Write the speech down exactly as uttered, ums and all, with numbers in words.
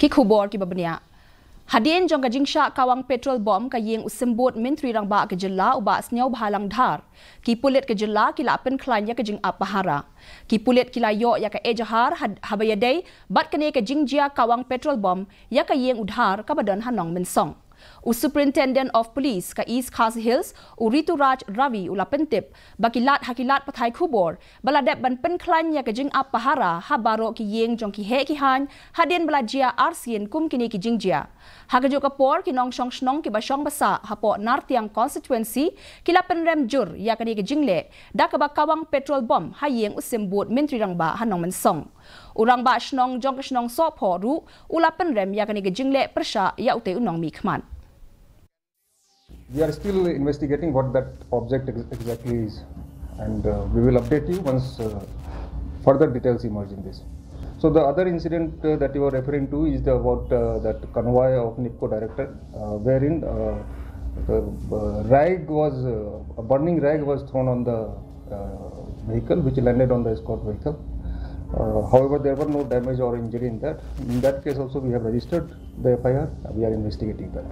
Ki khubor kiba bniah. Hadien jong ka jingshah kawang petrol bomb ka ïing u symbud Myntri Rangbah ka jylla u Bah Sniawbhalang Dhar, ki pulit ka jylla ki la pynkhlaiñ ïa ka jingap pahara. Ki pulit ki la ïoh ïa ka ejahar had-, haba ïadei bad kane ka jingjia kawang petrol bomb ïa ka ïing u Dhar kaba don ha Nongmynsong. U Superintendent of Police ka East Khasi Hills, u Rituraj Ravi u la pyntip ba ki lad ha ki lad pathai khubor ba la dep ban pynkhlaiñ ïa ka jingap pahara ha baroh ki ïing jong ki heh ki haiñ hadien ba la jia arsien kum kine ki jingjia. Ha kajuh ka por ki nongshong shnong kiba shong ba sah hapoh Nartiang constituency ki la pynrem jur ïa kane ka jingleh da kaba kawang petrol bomb ha ïing u symbud Myntri Rangbah ha Nongmynsong. U Rangbah Shnong jong ka shnong Sohphoh ruh u la pynrem ïa kane ka jingleh pyrshah ïa utei u nongmihkhmat. We are still investigating what that object ex- exactly is, and uh, we will update you once uh, further details emerge in this. So the other incident uh, that you are referring to is the, about uh, that convoy of NEEPCO director, uh, wherein uh, the uh, rag was uh, a burning rag was thrown on the uh, vehicle, which landed on the escort vehicle. Uh, however, there were no damage or injury in that. In that case, also we have registered the F I R. We are investigating that.